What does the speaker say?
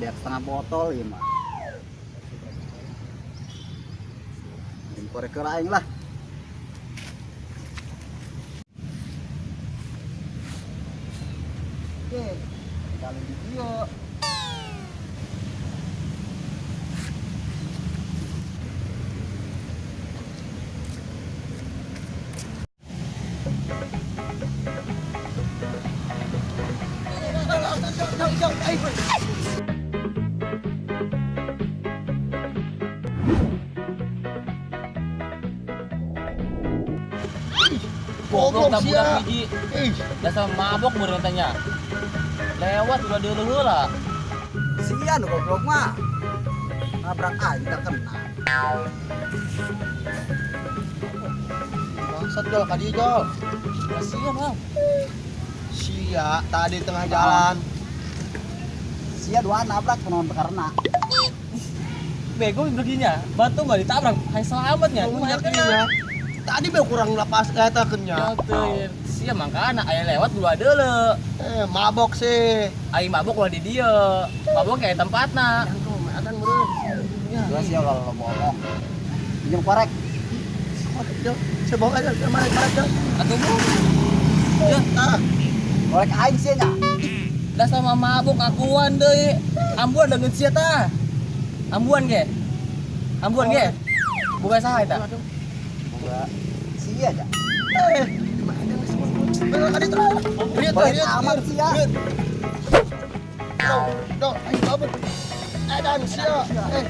Beak setengah botol ieu mah. Minjem korek ke aing lah. Oke, kali di dieu. Goblok Goblok tak budak sia. biji. Ih, Dasar mabok meureun tanya. Lewat udah deuleu lah. Sia nu goblok mah. Nabrak aing tak kena. Bangsat jol ka dieu jol. Kasihan bang. Sia tadi tengah jalan. Sia dua nabrak kunaon karena. Bego begini. Batu nggak ditabrak, hai selamatnya. Punya kena. Tadi be kurang lepas eta kenya. Sia mangkana aya lewat dua deuleu. Eh, mabok sih. Aing mabok ulah di dieu. Mabok kayak tempatna. Adan meureun. Dua sia kalau bohong. Minjem korek. Korek jol. Saya bawa aja, mana korek jol. Atuh bu. Ya, Ah, Korek aing sia nya. dasar mah mabok akuan deui. Ambuan deungeun sia tah. Ambuan ge. Ambuan ge. Bukan saha eta? Boga sia aja. Eh, bener tadi tuh. Lihat, Korek lihat, amat sia. Dong, dong, ayo kabur. Edan sia. Eh,